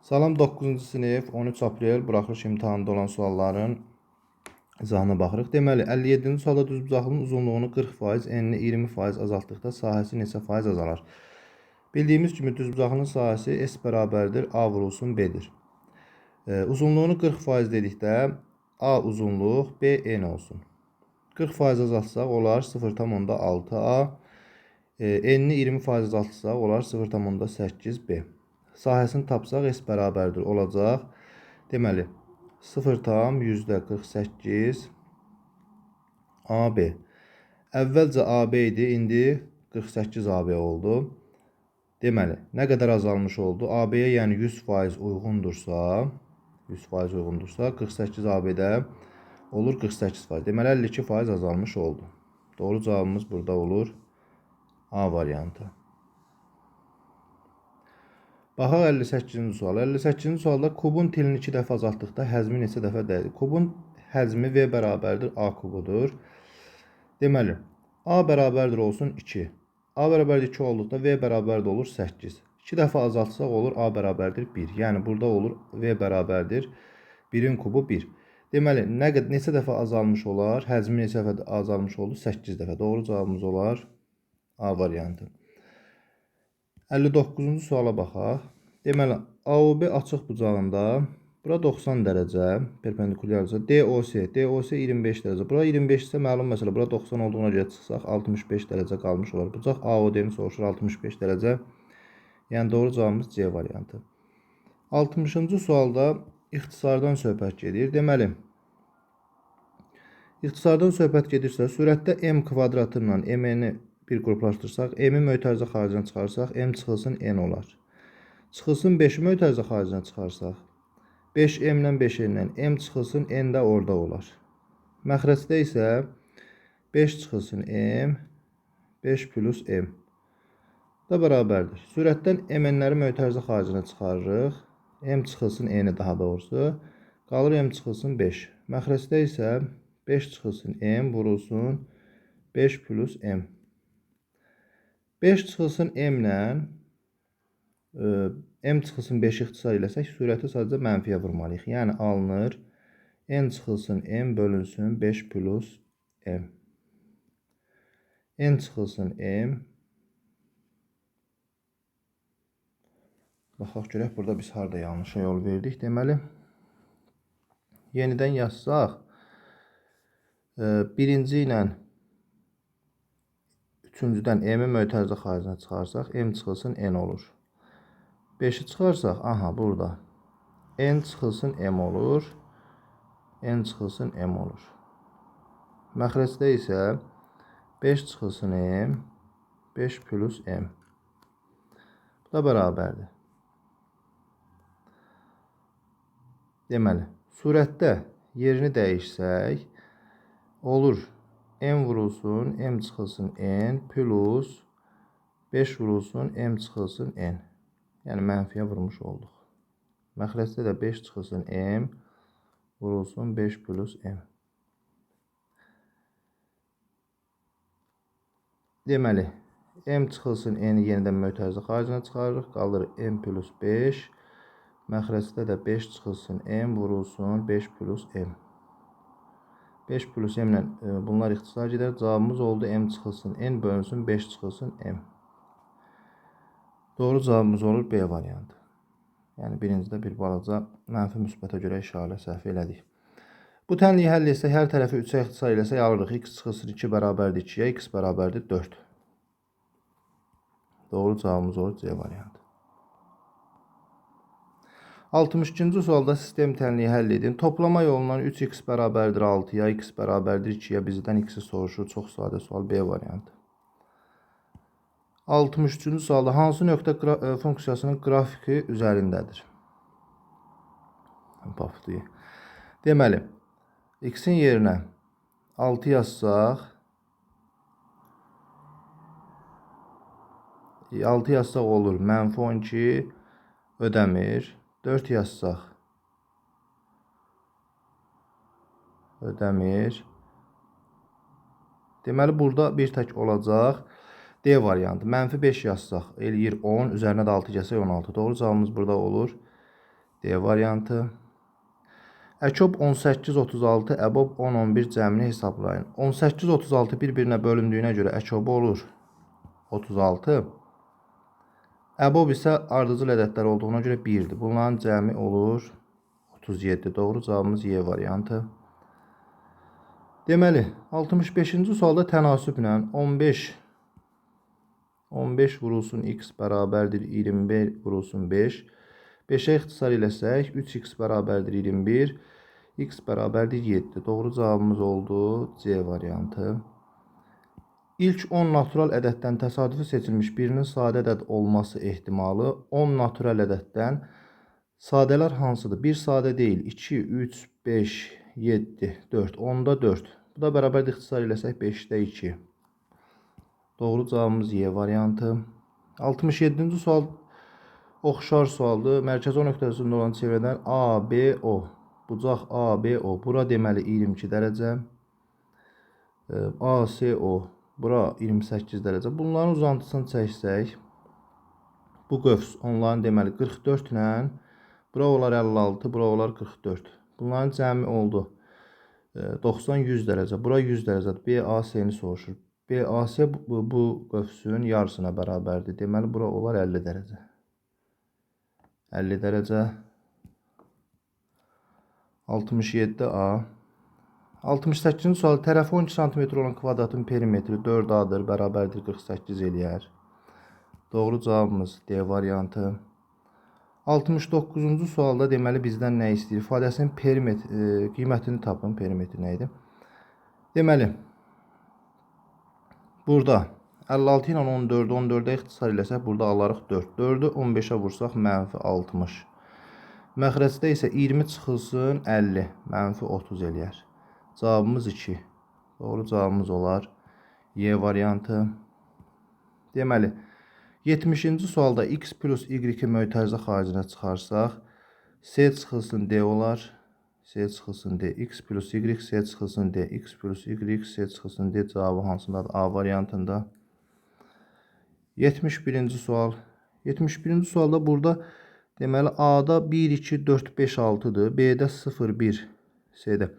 Salam 9-cu sinif 13 aprel buraxılış imtahanında olan sualların izahına baxırıq. Deməli 57-ci sualda düzbucaqlının uzunluğunu 40%, enini 20% azaltdıqda sahəsi neçə faiz azalar? Bildiyimiz kimi düzbucaqlının sahəsi S bərabərdir A vurulsun B-dir. Uzunluğunu 40% dedikdə A uzunluq, B en olsun. 40% azaltsaq olar 0,6 A. Enini 20% azaltsaq olar 0,8 B. Sahəsini tapsaq S bərabərdir olacaq. Deməli 0,48 AB. Əvvəlcə AB idi, indi 48 AB oldu. Deməli, nə qədər azalmış oldu? AB-yə yəni 100% uyğundursa, 100% uyğundursa 48 AB-də olur 48%. Deməli 52% azalmış oldu. Doğru cavabımız burada olur A variantı. Baxaq 58-ci sual. 58-ci sualda kubun tilini 2 dəfə azaltdıqda həcmi neçə dəfə dəyişir? Kubun həcmi V bərabərdir A kubudur. Deməli, A bərabərdir olsun 2. A bərabərdir 2 olduqda V bərabərdir olur 8. 2 dəfə azaltsaq olur A bərabərdir 1. Yəni burada olur V bərabərdir 1-in kubu 1. Deməli, neçə dəfə azalmış olar? Həcmi neçə dəfə azalmış oldu? 8 dəfə. Doğru cavabımız olar A variantı. 59-cu suala baxaq. Deməli, AOB açıq bucağında bura 90 dərəcə perpendikulyarca DOC, DOC 25 dərəcə. Bura 25 isə məlum məsələ, bura 90 olduğuna görə çıxsaq 65 dərəcə qalmış olar. Bucaq AOD-ni soruşur 65 dərəcə. Yəni doğru cavabımız C variantı. 60-cı sualda ixtisardan söhbət gedir. Deməli, ixtisardan söhbət gedirsə, sürətdə m kvadratı ilə mn-i bir qruplaşdırsaq, m-i mötərizə xaricinə çıxarsaq, m çıxılsın n olar. Çıxılsın 5-i mötərizə xaricinə çıxarsaq, 5m ilə 5n-lə m çıxılsın n də orada olar. Məxrəcdə isə 5 çıxılsın m, 5 plus m da bərabərdir. Sürətdən mn-ləri mötərizə xaricinə çıxarırıq. M çıxılsın n-i daha doğrusu. Qalır m çıxılsın 5. Məxrəcdə isə 5 çıxılsın m vurulsun 5 plus m. 5 çıxılsın m-lə m çıxılsın 5 ixtisar eləsək, sürəti sadəcə mənfiyə vurmalıyıq. Yəni alınır n çıxılsın m bölünsün 5 plus m. N çıxılsın m. Baxaq görək, burada biz harada yanlışa yol verdik. Deməli, yenidən yazsaq, birinci ilə üçüncüdən m-i mötərizə xaricinə çıxarsaq, m çıxılsın n olur. 5-i çıxarsaq, aha, burada n çıxılsın m olur. N çıxılsın m olur. Məxrəcdə isə 5 çıxılsın m, 5 plus m. Bu da bərabərdir. Deməli, surətdə yerini dəyişsək, olur m vurulsun, m çıxılsın n plus 5 vurulsun, m çıxılsın n. Yəni mənfiyə vurmuş olduq. Məxrəcdə də 5 çıxılsın m vurulsun 5 plus m. Deməli, m çıxılsın n-i yenidən mötərizə xaricinə çıxarırıq. Qalır m plus 5. Məxrəcdə də 5 çıxılsın m vurulsun 5 plus m. 5 plus m ilə bunlar ixtisar gedər. Cavabımız oldu m çıxılsın n bölünsün 5 çıxılsın m. Doğru cavabımız olur B variantı. Yəni birincidə bir balaca mənfi müsbətə görə işarə səhv elədik. Bu tənliyi həll etsək, hər tərəfi 3-ə ixtisar eləsək alırıq. X çıxılsın 2 bərabərdir 2-yə, x bərabərdir 4. Doğru cavabımız olur C variantı. 62-ci sualda sistem tənliyi həll edin. Toplama yolundan 3x bərabərdir 6-ya, x bərabərdir 2-yə bizdən x-i soruşur. Çox sadə sual B variantı. 63-cü sualda hansı nöqtə funksiyasının qrafiki üzərindədir? Paftıyı. Deməli, x-in yerinə 6 yazsaq, 6 yazsaq olur. Mənfi 12 ödəmir. 4 yazsaq ödəmir. Deməli, burada bir tək olacaq. D variantı. Mənfi 5 yazsaq eləyir 10. Üzərinə də 6 gəlsək 16. Doğru cavabımız burada olur. D variantı. Əkob 18, 36, əbob 10, 11 cəmini hesablayın. 18, 36 bir-birinə bölündüyünə görə əkobu olur 36. Əbob isə ardıcıl ədədlər olduğuna görə 1-dir. Bunların cəmi olur 37. Doğru cavabımız Y variantı. Deməli, 65-ci sualda tənasüblə 15 vurulsun x bərabərdir 21 vurulsun 5. 5-ə ixtisar eləsək, 3x bərabərdir 21, x bərabərdir 7. Doğru cavabımız oldu C variantı. İlk 10 natural ədəddən təsadüfi seçilmiş birinin sadə ədəd olması ehtimalı 10 natural ədəddən sadələr hansıdır? 1 sadə deyil. 2, 3, 5, 7, 4. 10-da 4. Bu da bərabərdir ixtisar eləsək 5-də 2. Doğru cavabımız Y variantı. 67-ci sual oxşar sualdır. Mərkəzi O nöqtəsində olan çevrədən A, B, O. Bucaq A, B, O. Bura deməli 22 dərəcə. A, C, O. Bura 28 dərəcə. Bunların uzantısını çəksək, bu qövs onların deməli 44 ilə, bura olar 56, bura olar 44. Bunların cəmi oldu 90-100 dərəcə. Bura 100 dərəcədir. B, A, C-ni soruşur. B, A, C bu qövsün yarısına bərabərdir. Deməli, bura olar 50 dərəcə. 50 dərəcə. 67A. 68-ci sual tərəfi 12 sm olan kvadratın perimetri 4A-dır, bərabərdir 48 eləyər. Doğru cavabımız D variantı. 69-cu sualda deməli bizdən nə istəyir? İfadəsinin perimetr qiymətini tapın. Perimetri nə idi? Deməli, burada 56 ilə 14-ü 14-ə ixtisar eləsək, burada alarıq 4. 4-ü 15-ə vursaq, mənfi 60. Məxrəcdə isə 20 çıxılsın 50, mənfi 30 eləyər. Cavabımız 2. Doğru cavabımız olar Y variantı. Deməli, 70-ci sualda x plus y-i mötərizə xaricinə çıxarsaq, C çıxılsın D olar. C çıxılsın D, x plus y, C çıxılsın D, x plus y, C çıxılsın D cavabı hansındadır? A variantında. 71-ci sual. 71-ci sualda burada deməli A-da 1, 2, 4, 5, 6-dır. B-də 0, 1, C-də.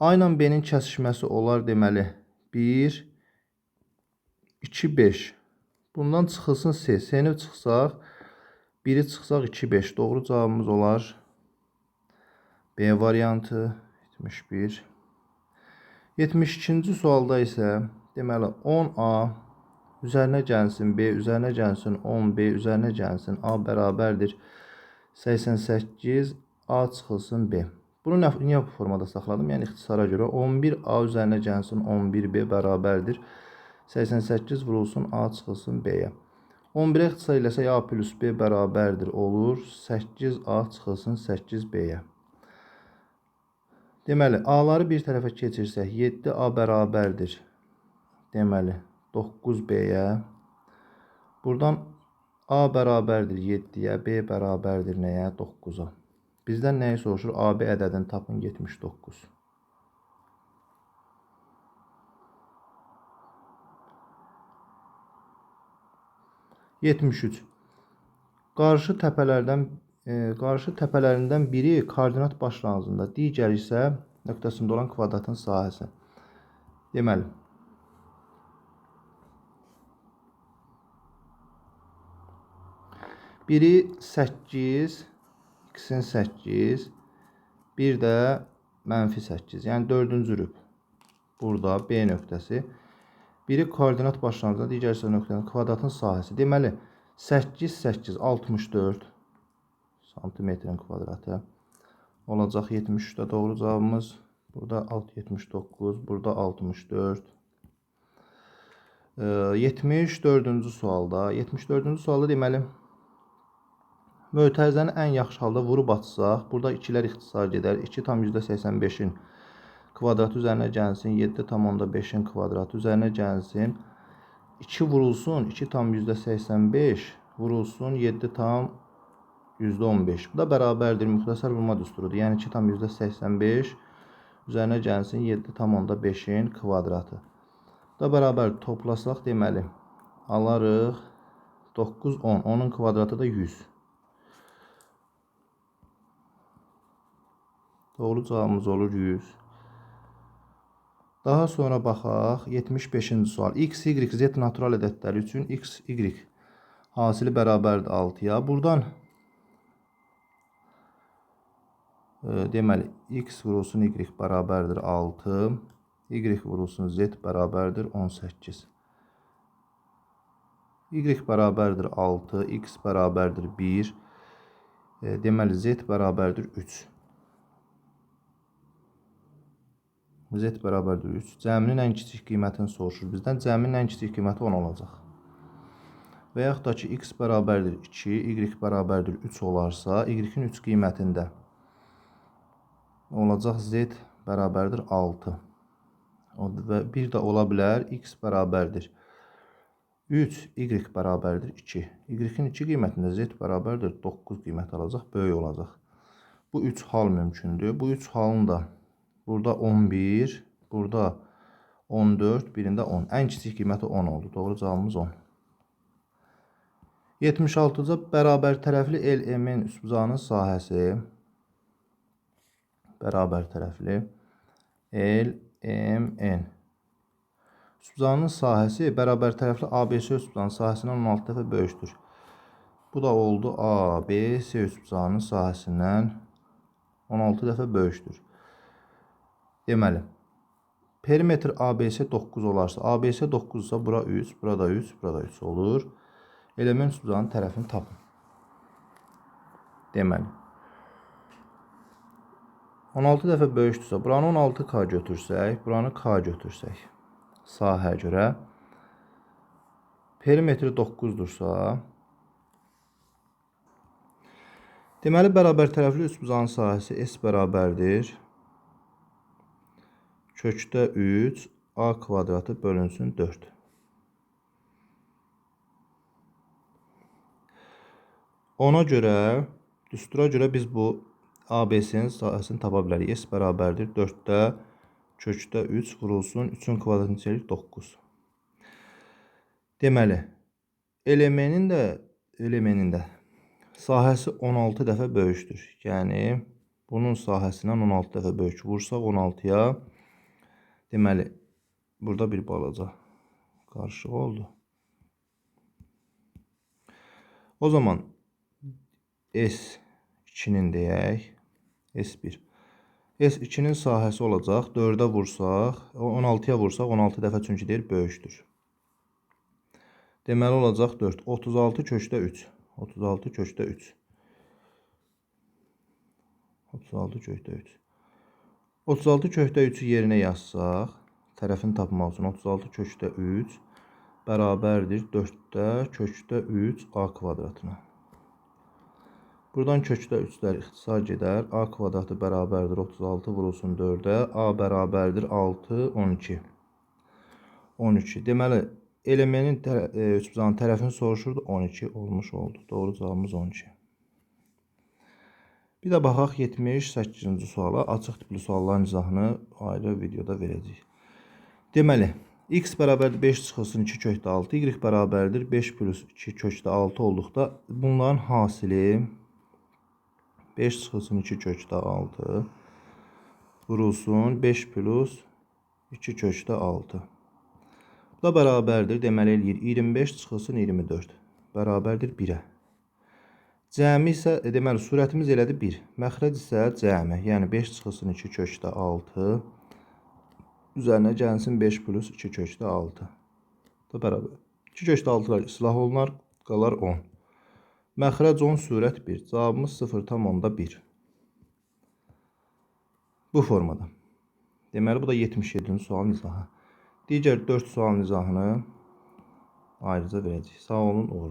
A ilə B-nin kəsişməsi olar deməli 1, 2, 5. Bundan çıxılsın C. C-ni çıxsaq, 1-i çıxsaq 2, 5. Doğru cavabımız olar B variantı 71. 72-ci sualda isə deməli 10A üzərinə gəlsin B, üzərinə gəlsin 10B, üzərinə gəlsin A bərabərdir 88, A çıxılsın B. Bunu niyə bu formada saxladım? Yəni ixtisara görə 11A üzərinə gəlsin 11B bərabərdir 88 vurulsun A çıxılsın B-yə. 11-ə ixtisar eləsək A plus B bərabərdir olur 8A çıxılsın 8B-yə. Deməli, A-ları bir tərəfə keçirsək 7A bərabərdir. Deməli, 9B-yə. Buradan A bərabərdir 7-yə, B bərabərdir nəyə? 9-a. Bizdən nəyi soruşur? AB ədədini tapın 79. ...73. Qarşı təpələrindən biri koordinat başlanğıcında, digəri isə nöqtəsində olan kvadratın sahəsi. Deməli, biri 8, x-in 8, bir də mənfi 8. Yəni dördüncü rüb. Burada B nöqtəsi. Biri koordinat başlanğıcında, digəri isə nöqtənin kvadratın sahəsi. Deməli, 8, 8, 64 santimetrin kvadratı olacaq 73-də doğru cavabımız. Burada 79, burada 64. 74-cü sualda, 74-cü sualda deməli, mötərizəni ən yaxşı halda vurub açsaq, burada 2-lər ixtisar gedər. 2,85-in kvadratı üzərinə gəlsin, 7,5-in kvadratı üzərinə gəlsin. 2 vurulsun, 2,85 vurulsun, 7,15. Bu da bərabərdir, müxtəsər vurma düsturudur. Yəni 2,85 üzərinə gəlsin 7,5-in kvadratı. Bu da bərabər toplasaq deməli, alarıq 9, 10. 10-un kvadratı da 100. Doğru cavabımız olur 100. Daha sonra baxaq 75-ci sual. X, Y, Z natural ədədləri üçün X, Y hasili bərabərdir 6-ya. Buradan deməli X vurulsun Y bərabərdir 6. Y vurulsun Z bərabərdir 18. Y bərabərdir 6, X bərabərdir 1. Deməli Z bərabərdir 3. Z bərabərdir 3. Cəminin ən kiçik qiymətini soruşur bizdən. Cəminin ən kiçik qiyməti 10 olacaq. Və yaxud da ki, x bərabərdir 2, y bərabərdir 3 olarsa, y-in 3 qiymətində olacaq z bərabərdir 6. Və bir də ola bilər x bərabərdir 3, y bərabərdir 2. Y-in 2 qiymətində z bərabərdir 9 qiymət alacaq, böyük olacaq. Bu 3 hal mümkündür. Bu 3 halın da burada 11, burada 14, birində 10. Ən kiçik qiyməti 10 oldu. Doğru cavabımız 10. 76-cı bərabər tərəfli LM-in üçbucağının sahəsi bərabər tərəfli LMN üçbucağının sahəsi bərabər tərəfli ABC üçbucağının sahəsindən 16 dəfə böyükdür. Bu da oldu ABC üçbucağının sahəsindən 16 dəfə böyükdür. Deməli, perimetr ABC 9 olarsa, ABC 9 ise bura 3, burada 3, burada 3 olur. Element üçbucağının tərəfini tapın. Deməli, 16 dəfə böyükdürsə, buranı 16K götürsək, buranı K götürsək, sahəyə görə perimetri 9-dursa, deməli, bərabər tərəfli üçbucağın sahəsi S bərabərdir. Kökdə 3, A kvadratı bölünsün 4. Ona görə, düstura görə biz bu ABC-nin sahəsini tapa bilərik. S bərabərdir 4-də kökdə 3 vurulsun 3-ün kvadratını çevirik 9. Deməli, LM-nin də sahəsi 16 dəfə böyükdür. Yəni, bunun sahəsindən 16 dəfə böyük. Vursaq 16-ya, deməli, burada bir balaca qarışıq oldu. O zaman S2-nin deyək, S1. S2-nin sahəsi olacaq. 4-ə vursaq, 16-ya vursaq, 16 dəfə çünki deyir böyükdür. Deməli olacaq 4. 36 kökdə 3. 36 kökdə 3. 36 kökdə 3. 36 kökdə 3-ü yerinə yazsaq, tərəfini tapmaq üçün 36 kökdə 3 bərabərdir 4-də kökdə 3 A kvadratına. Buradan kökdə 3-lər ixtisar gedər. A kvadratı bərabərdir 36 vurulsun 4-ə. A bərabərdir 6, 12. 12. Deməli, LM-nin üçbucağının tərəfini soruşurdu. 12 olmuş oldu. Doğru cavabımız 12. Bir də baxaq 78-ci suala. Açıq tipli sualların izahını ayrı videoda verəcəyik. Deməli, x bərabərdir 5 çıxılsın 2 kökdə 6. Y bərabərdir 5 plus 2 kökdə 6 olduqda bunların hasili 5 çıxılsın 2 kökdə 6 vurulsun 5 plus 2 kökdə 6. Bu da bərabərdir. Deməli eləyir 25 çıxılsın 24. Bərabərdir 1-ə. Cəmi isə, deməli surətimiz elədi 1. Məxrəc isə cəmi. Yəni 5 çıxılsın 2 kökdə 6. Üzərinə gəlsin 5 plus 2 kökdə 6. Bu da bərabər. 2 kökdə 6-lar islah olunar, qalar 10. Məxrəc 10, sürət 1. Cavabımız 0,1. Bu formada. Deməli, bu da 77-ci sualın izahı. Digər 4 sualın izahını ayrıca verəcəyik. Sağ olun, uğurlar.